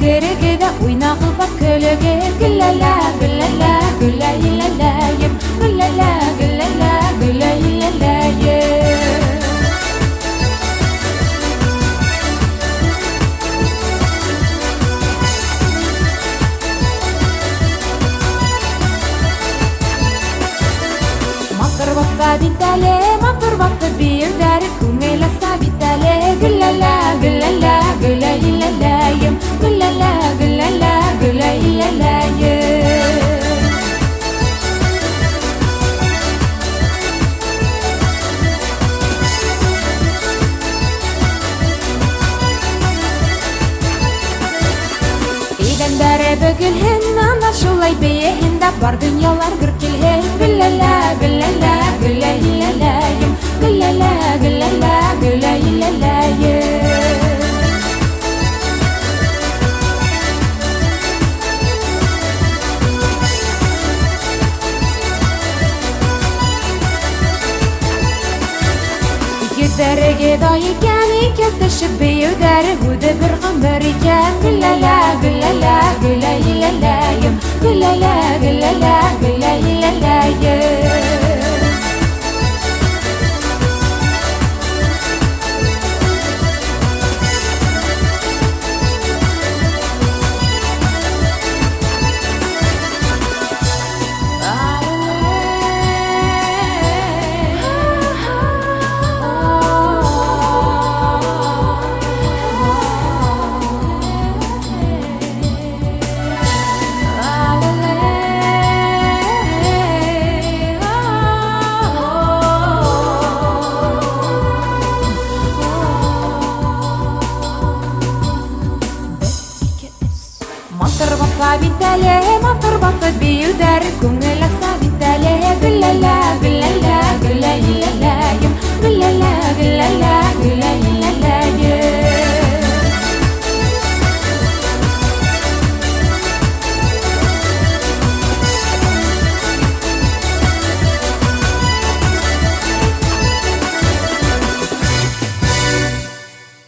Йүгерегеҙ ҙә уйнағыҙ ҙа көлөгөҙ. Гөлләлә, гөлләлә, гөләй-ләләйем. Гөлләлә, гөлләлә, гөләй-ләләйем. Матур баҫа бит әле, матур баҫып бейеүҙәре күңел аса бит әле. Гөлләлә, гөлләлә, гөләй-ләләйем. Гөлләлә, гөлләлә, гөләй-ләләйем. Иҙәндәре бөгөлһөн, ана шулай бейеһен дә бар донъялар гөр килһен. Гөлләлә, гөлләлә, гөләй-ләләйем. Гөлләлә, гөлләлә, гөләй-ләләйем. Йөҙҙәрегеҙ ай икән, икәү төшөп бейеүҙәре үҙе бер ғүмер икән. Гөлләлә, гөлләлә, гөләй-ләләйем. Гөлләлә, гөлләлә, гөләй-ләләйем. Матур баҫа бит әле, матур баҫып бейеүҙәре күңел аса.